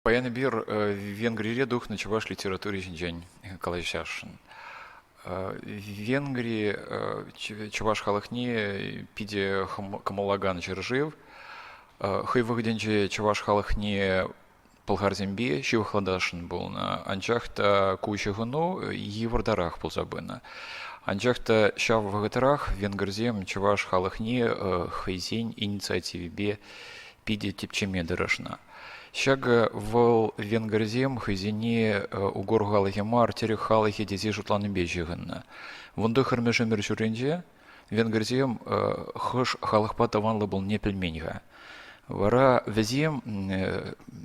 Паян эпир Венгрире тухнӑ чӑваш литератури ҫинчен калаҫасшӑн. Венгри чӑваш халӑхне питӗ кӑмӑллакан ҫӗршыв. Хӑй вӑхӑтӗнче чӑваш халӑхне пӑлхарсемпе ҫывӑхлатасшӑн пулнӑ, анчах та ку ҫыхӑну йывӑртарах пулса пынӑ. Анчах та ҫав вӑхӑтрах венгрсем чӑваш халӑхне хӑйсен инициативипе питӗ тӗпчеме тӑрӑшнӑ. Ҫакӑ вӑл венгрсем хӑйсене угор халӑхӗ мар, тӗрӗк халӑхӗ тесе шутланипе ҫыхӑннӑ. 19-мӗш ӗмӗр ҫурринче венгрсем хӑш халӑхпа тӑванлӑ пулнине пӗлмен-ха. Вара вӗсем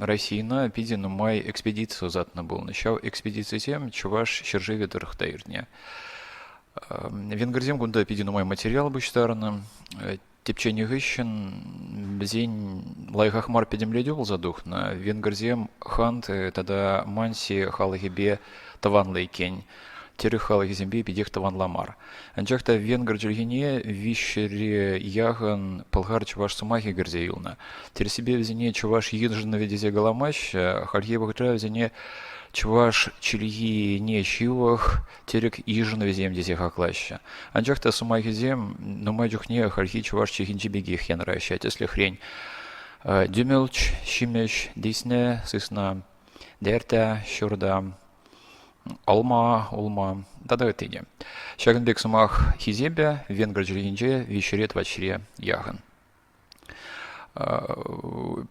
Российӑна питӗ нумай экспедици ӑсатнӑ пулнӑ. Ҫав экспедицисем Чӑваш ҫӗршывӗ тӑрӑх та иртнӗ. Венгрсем кунта питӗ нумай материал пуҫтарнӑ. Тӗпченӗ хыҫҫӑн вӗсен лайӑхах мар пӗтӗмлетӳ пулса тухнӑ. Венгрсем хант тата манси халӑхӗпе тӑванлӑ иккен. Тӗрӗк халӑхӗсемпе питех тӑванла мар. Анчах та венгр чӗлхине виҫҫӗре яхӑн пӑлхар-чӑваш сӑмахӗ кӗрсе юлнӑ. Тӗрӗссипе вӗсене чӑваш йышӑнӑвӗ тесе каламаҫҫӗ, хальхи вӑхӑтра вӗсене чӑваш чӗлхине ҫывӑх тӗрӗк йышӑнӑвӗсем тесе хаклаҫҫӗ. Анчах та сӑмахӗсем нумай чухне хальхи чӑваш чӗлхинчи пекех янӑраҫҫӗ. Тӗслӗхрен, дӳмелч, ҫимӗҫ, дисне, сысна, дерта, ҫурта, алма, улма тата ытти те. Ҫакӑн пек сӑмах хисепӗ венгр чӗлхинче виҫҫӗре тӑватҫӗре яхӑн.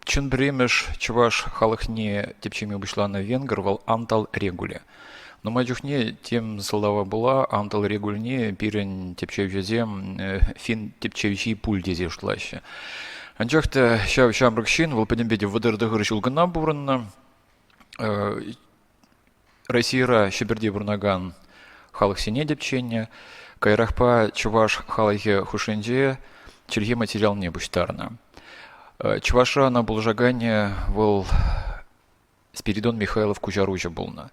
Чӑн пӗрремӗш чӑваш халӑхне тӗпчеме пуҫланӑ венгр вӑл Антал Регуле. Нумай чухне тем сӑлтава пула Антал Регульне пирӗн тӗпчевҫӗсем финн тӗпчевҫи пуль тесе шутлаҫҫӗ. Анчах та ҫав ҫамрӑк ҫын вӑл пӗтӗмпе те 39 ҫул кӑна пурӑннӑ. Российӑра Ҫӗпӗрте пурӑнакан халӑхсене тӗпченӗ, каярахпа чӑваш халӑхӗ хушшинче чӗлхе материалне пуҫтарнӑ. Чӑвашра ӑна пулӑшаканӗ вӑл Спиридон Михайлов куҫаруҫӑ пулнӑ.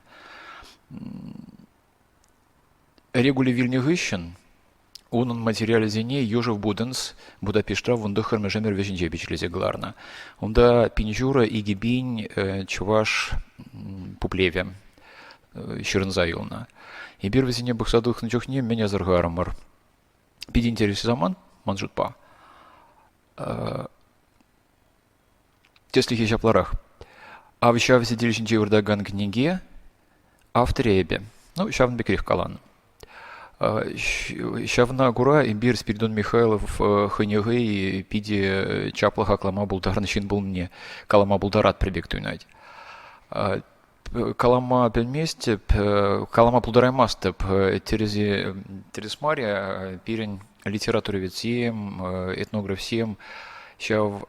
Регули вилнӗ хыҫҫӑн унӑн материалӗсене Йожеф Буденс Будапештра 19-мӗш ӗмӗр вӗҫӗнче пичетлесе кӑларнӑ. Унта пин ҫурӑ, 2000 чӑваш пуплевӗ ҫырӑнса юлнӑ. Эпир вӗсене пӑхса тухнӑ чухне мӗн асӑрхарӑмӑр? Питӗ интереслӗ самант, ман шутпа. Тӗслӗхӗ ҫапларах. Ав ҫав сӗтел ҫинче выртакан кӗнеке авторӗ эпӗ. Ну, ҫавӑн пекрех каланӑ. Ҫавна кура эпир Спиридон Михайлов хӑйне хӑй питӗ чаплӑ хаклама пултарнӑ ҫын пулнине калама пултаратпӑр пек туйӑнать. Калама пӗлместӗп, калама пултараймастӑп. Тӗрӗсе тӗрӗс мар пирӗн литературоведсем, этнографсем ҫав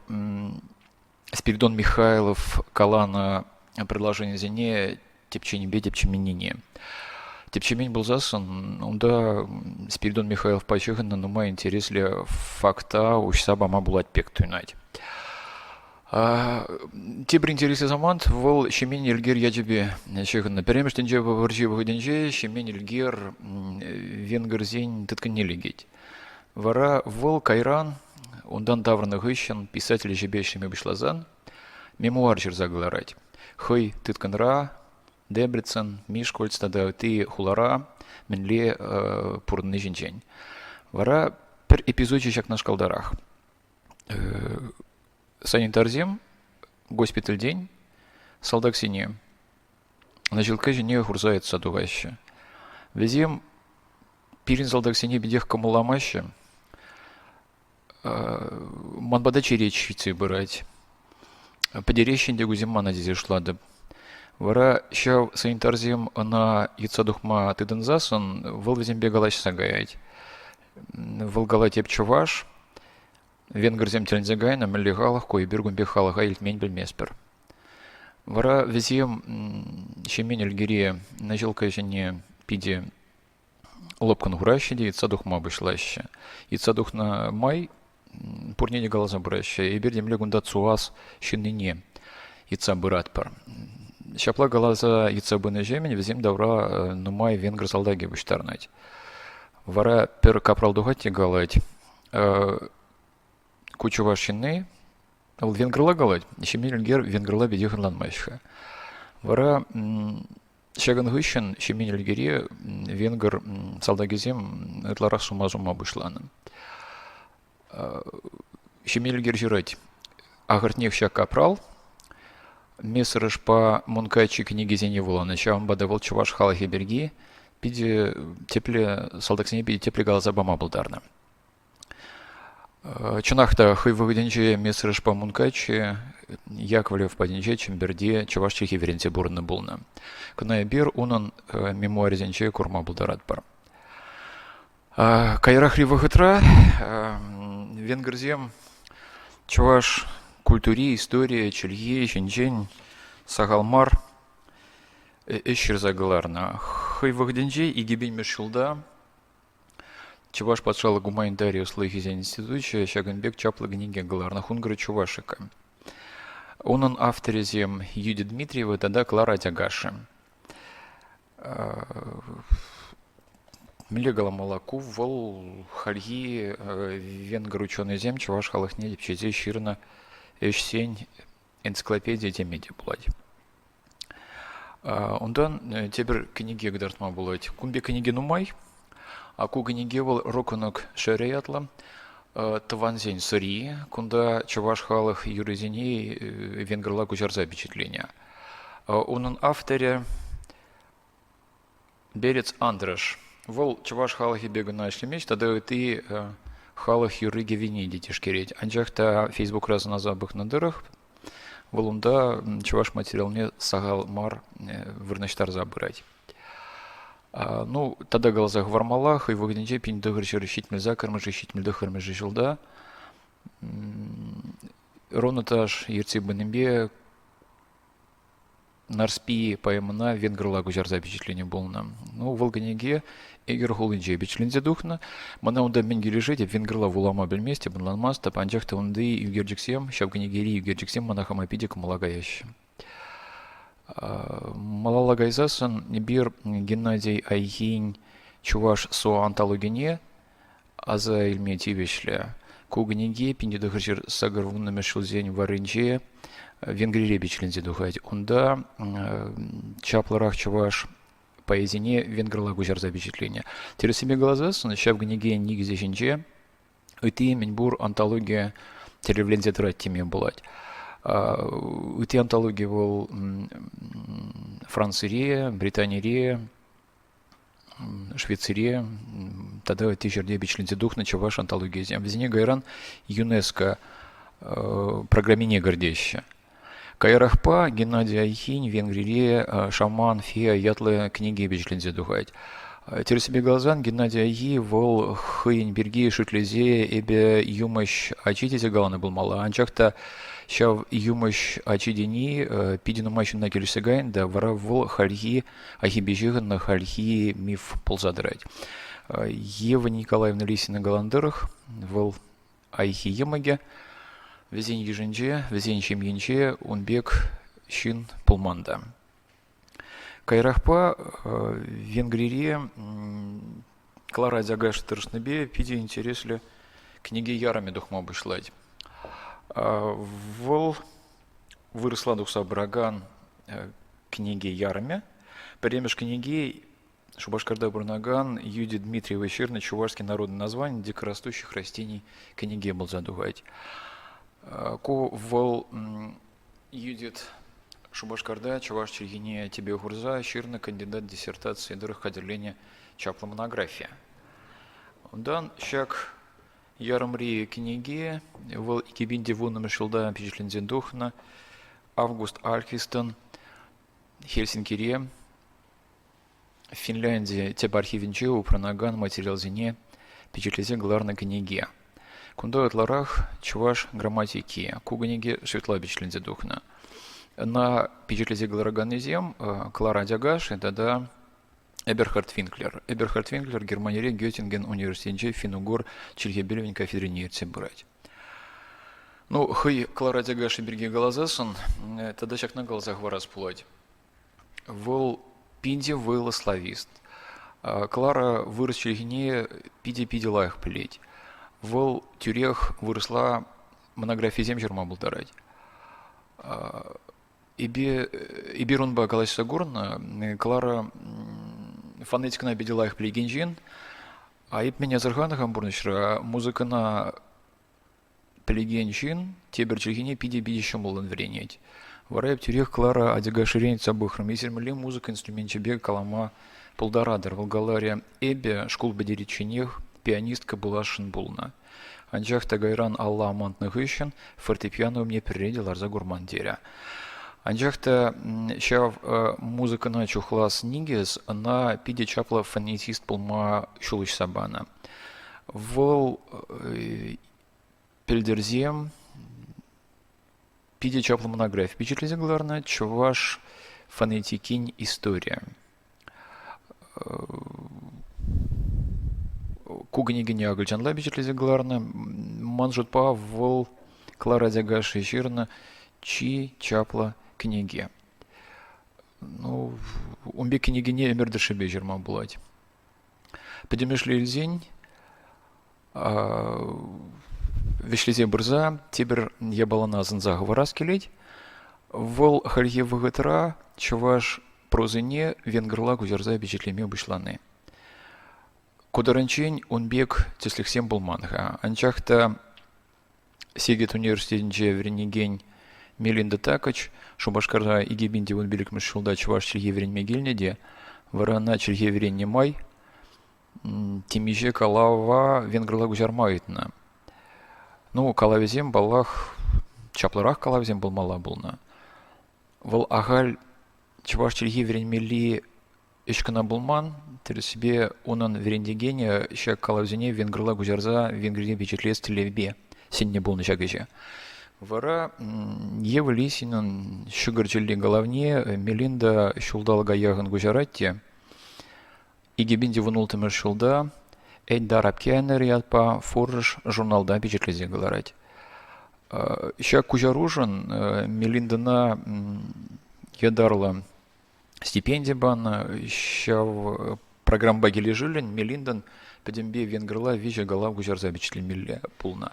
Спиридон Михайлов каланӑ предложенисене тӗпченипе тӗпчеменнине. Тӗпчемен пулсассӑн унта Спиридон Михайловпа ҫыхӑннӑ нумай интереслӗ факта уҫса пама пулать пек туйӑнать. Тепӗр интереслӗ самант вӑл Ҫемен Элкер ячӗпе ҫыхӑннӑ. Пӗрремӗш тӗнче вӑрҫи вӑхӑтӗнче Ҫемен Элкер венгрсен тыткӑнне лекет. Вара вӑл кайран, унтан таврӑннӑ хыҫҫӑн писатель ӗҫӗпе ӗҫлеме пуҫласан мемуар ҫырса кӑларать. Хӑй тыткӑнра Дебрецен, Мишкольц тата ытти хулара мӗнле пурӑнни ҫинчен. Вара пӗр эпизочӗ ҫакнашкалтарах. Санитарсем госпитальтен салтаксене наҫилкка ҫине хурса йӑтса тухаҫҫӗ. Вӗсем пирӗн салтаксене питех кӑмӑлламаҫҫӗ. Ман пата черет ҫитсе пырать. Пӗтереҫҫӗ ӗнтӗ кусем мана тесе шутлатӑп. Вара ҫав санитарсем ӑна йӑтса тухма тытӑнсассӑн вӑл вӗсемпе калаҫса каять. Вӑл калать, эп чӑваш, венгрсем тӗлӗнсе кайнӑ, мӗнле халӑх ку, эпир кун пек халӑха илтмен пӗлместпӗр. Вара вӗсем Ҫемен Элкере наҫилкка ҫине питӗ лӑпкӑн хураҫҫӗ те йӑтса тухма пуҫлаҫҫӗ. Йӑтса тухнӑ май пурне те каласа пыраҫҫӗ, эпир темле кунта ЦУАС ҫыннине йӑтса пыратпӑр. Ҫапла каласа йӑтса пынӑҫемӗн вӗсем тавра нумай венгр салтакӗ пуҫтарӑнать. Вара пӗр капрал тухать те калать, ку чӑваш ҫынни. Вӑл венгрла калать, Ҫемен Элкер венгрла питех ӑнланмасть-ха. Вара ҫакӑн хыҫҫӑн Ҫемен Элкере венгр салтакӗсем ытларах сума сума пуҫланӑ. Ҫемен Элкер ҫырать: Ахӑртнех ҫак капрал Мессершпа Мункачи кӗнекисене вуланӑ, ҫавӑнпа та вӑл чӑваш халӑхӗ пирки питӗ тӗплӗ салтаксене питӗ тӗплӗ каласа пама пултарнӑ. Чӑнах та, хӑй вӑхӑтӗнче Мессершпа Мункачи Яковлев патӗнче Чӗмпӗрте чӑваш чӗлхи вӗренсе пурӑннӑ пулнӑ. Кӑна эпир унӑн мемуарӗсенче курма пултаратпӑр. Каярахри вӑхӑтра венгрсем чӑваш культури, историйӗ, чӗлхи ҫинчен сахал мар ӗҫ ҫырса кӑларнӑ. Хӑй вӑхӑтӗнче 2000-мӗш ҫулта Чӑваш патшалӑх гуманитари ӑслӑхӗсен институчӗ ҫакӑн пек чаплӑ кӗнеке кӑларнӑ «Хунгры Чувашика». Унӑн авторӗсем Юдия Дмитриева тата Клара Тягаша. Мӗнле каламалла, ку вӑл хальхи венгр ученӑйсем чӑваш халӑхне тӗпчесе ҫырнӑ ӗҫсен энциклопедийӗ теме те пулать. Унтан тепӗр кӗнеке кӑтартма пулать. Кун пек кӗнеке нумай, а ку кӗнеке вӑл «Роконок шӗрӗ» ятлӑ. Тӑвансен сӑри. Кунта чӑваш халӑх юррисене венгрла куҫарса пичетленӗ. Унӑн авторӗ Берец Андреш. Вӑл чӑваш халӑхӗпе кӑна ӗҫлемест тата ытти халӑх юрри-кӗввине те тишкерет. Анчах та Фейсбукра сӑнаса пӑхнӑ тӑрӑх, вӑл унта чӑваш материалне сахал мар вырнаҫтарса пырать. Ну, тата каласа хӑвармалла, хӑй вӑхӑтӗнче 1978-мӗш 79-мӗш ҫулта Ронаташ ертсе пынипе Нарспи поэмӑна венгрла куҫарса пичетленӗ пулнӑ. Ну, вӑл кӗнеке Эгер хулинче пичетленсе тухнӑ. Мана унта мӗн килӗшет, эп венгрла вулама пӗлместӗп, ӑнланмастӑп, анчах та унти ӳкерчӗксем, ҫав кӗнекери ӳкерчӗксем мана хама питӗ кӑмӑла каяҫҫӗ. Малалла кайсассӑн эпир Геннадий Айхин чӑваш СО антологине аса илме тивӗҫлӗ. Ку кӗнеке 1980-мӗш ҫулсен варринче Венгрире пичетленсе тухать. Унта чаплӑрах чӑваш поэзине венгрла куҫарса пичетленӗ. Тӗрӗссипе каласассӑн, ҫав кӗнекен никӗсӗ ҫинче ытти мӗнпур антологи тӗревленсе тӑрать теме пулать. Ытти антологи вӑл Францире, Британире, Швецире тата ытти ҫӗрте пичетленсе тухнӑ чӑваш антологийӗсем. Вӗсене кайран ЮНЕСКО программине кӗртеҫҫӗ. Каярахпа Геннадий Айхин Венгрире «Шаман Фея» ятлӑ кӗнеке пичетленсе тухать. Тӗрӗссипе каласан, Геннадий Айхи вӑл хӑйӗн пирки шӳтлесе эпӗ юмӑҫ ачи тесе каланӑ пулмалла. Анчах та ҫав юмӑҫ ачи тени питӗ нумай ҫынна килӗшсе кайнӑ та вара вӑл хальхи Айхипе ҫыхӑннӑ хальхи миф пулса тӑрать. Ева Николаевна Лисина каланӑ тӑрӑх, вӑл Айхи йӑмӑкӗ, вӗсен йышӗнче, вӗсен ҫемйинче ун пек ҫын пулман та. Каярахпа Венгрире Клара Дягаш тӑрӑшнипе питӗ интереслӗ кӗнеке ярӑмӗ тухма пуҫлать. Вӑл вырӑсла тухса пыракан кӗнеке ярӑмӗ. Пӗрремӗш кӗнеки Шупашкарта пурӑнакан Юдия Дмитриева ҫырнӑ «Чувашский народное название дикорастущих растений» кӗнеке пулса тухать. Ку вӑл Юдит Шупашкарта чӑваш чӗлхине тӗпе хурса ҫырнӑ кандидат диссертацийӗ тӑрӑх хатӗрленӗ чаплӑ монографи. Унтан ҫак ярӑмри кӗнеке вӑл 2010-мӗш ҫулта пичетленсе тухнӑ Август Альхвистӑн Хельсинкире Финлянди тӗп архивӗнче упранакан материалсене пичетлесе кӑларнӑ кӗнеке. Кунта ытларах чӑваш грамматики, ку кӗнеке шведла пичетленсе тухнӑ. Ӑна пичетлесе кӑлараканнисем Клара Дягаши тата Эберхард Винклер. Эберхард Винклер Германире Геттинген университетӗнче финн-угор чӗлхе пӗлӗвӗн кафедрине ертсе пырать. Ну, хӑй Клара Дягаши пирки каласассӑн тата ҫакна каласа хӑварас пулать. Вӑл питӗ вӑйлӑ славист. Клара вырӑс чӗлхине питӗ-питӗ лайӑх пӗлет. Вӑл тӳрех вырӑсла Монографисем ҫырма пултарать. Эпир унпа калаҫса курнӑ. Клара фонетикӑна питӗ лайӑх пӗлекен ҫын. А эп мӗн асӑрханӑ хам пурнӑҫра, музыкӑна пӗлекен ҫын тепӗр чӗлхене питӗ-питӗ ҫӑмӑллӑн вӗренет. Вара эп тӳрех Клара Адигаширен ыйтса пӑхрӑм. Эсир мӗнле музыка инструменчӗпе калама пултаратӑр? Вӑл каларӗ, эпӗ шкул пӗтеричченех пианистка пуласшӑн пулнӑ. Анчах та кайран алла амантнӑ хыҫҫӑн фортепиано умне пӗрре те ларса курман терӗ. Анчах та ҫав музыкӑна чухлас никӗс ӑна питӗ чаплӑ фонетист пулма ҫул уҫса панӑ. Вӑл пӗлтӗрсем питӗ чаплӑ монографи пичетлесе кӑларнӑ «Чӑваш фонетикин историйӗ». Ку кӗнекене акӑлчанла пичетлесе кӑларнӑ. Ман шутпа, вӑл Клара Дягаши ҫырнӑ чи чаплӑ кӗнеке. Ну, ун пек кӗнекене ӗмӗр тӑршшӗпе ҫырма пулать. Пӗтӗмӗшле илсен, вӗҫлесе пырса тепӗр япалана асӑнса хӑварас килет. Вӑл хальхи вӑхӑтра чӑваш прозине венгрла куҫарса пичетлеме пуҫлани. Ку таранччен ун пек тӗслӗхсем пулман-ха. Анчах та Сигет университетӗнче вӗренекен Мелинда Такач Шупашкарта 2015 ҫулта чӑваш чӗлхи вӗренме килнӗ те вара ӑна чӗлхе вӗреннӗ май темиҫе калава венгрла куҫарма ыйтнӑ. Ну, калавӗсем, паллах, чаплӑрах калавсем пулмалла пулнӑ. Вӑл ахаль чӑваш чӗлхи вӗренмелли ӗҫ кӑна пулман, тӗрӗссипе унӑн вӗрентекенӗ ҫак калавсене венгрла куҫарса Венгрире пичетлес тӗллевпе сӗннӗ пулнӑ ҫак ӗҫе. Вара Ева Лисинӑн «Ҫӑкӑр чӗлли» калавне Мелинда ҫулталӑка яхӑн куҫарать те 2016 ҫулта Эльдар Апкианер ятпа «Форш» журналта пичетлесе кӑларать. Ҫак куҫарушӑн Мелиндӑна ятарлӑ стипенди панӑ. Ҫав программӑпа килӗшӳллӗн Мелиндӑн пӗтӗмпе венгрла виҫӗ калав куҫарса пичетлемелле пулнӑ.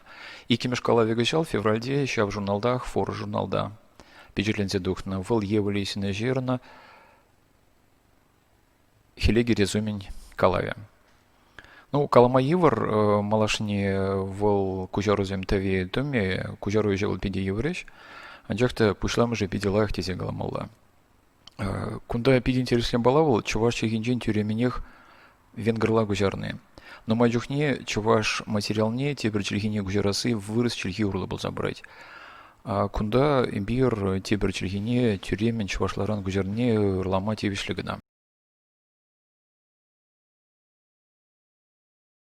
Иккӗмӗш калавӗ кӑҫал февральте ҫав журналтах «Фор» журналта пичетленсе тухнӑ. Вӑл Ева Лисина ҫырнӑ Хӗле кӗрес умӗн калавӗ. Ну, калама йывӑр, малашне вӑл куҫарусем тӗве тумӗ, куҫару ӗҫӗ вӑл питӗ йывӑр ӗҫ. Анчах та пуҫламӑшӗ питӗ лайӑх тесе каламалла. Кунта питӗ интереслӗ япала вӑл чӑваш чӗлхинчен тӳрремӗнех венгрла куҫарни. Нумай чухне чӑваш материалне тепӗр чӗлхене куҫарасси вырӑс чӗлхи урлӑ пулса пырать. А кунта эпир тепӗр чӗлхене тӳрремӗн чӑвашларан куҫарнине ырлама тивӗҫлӗ кӑна.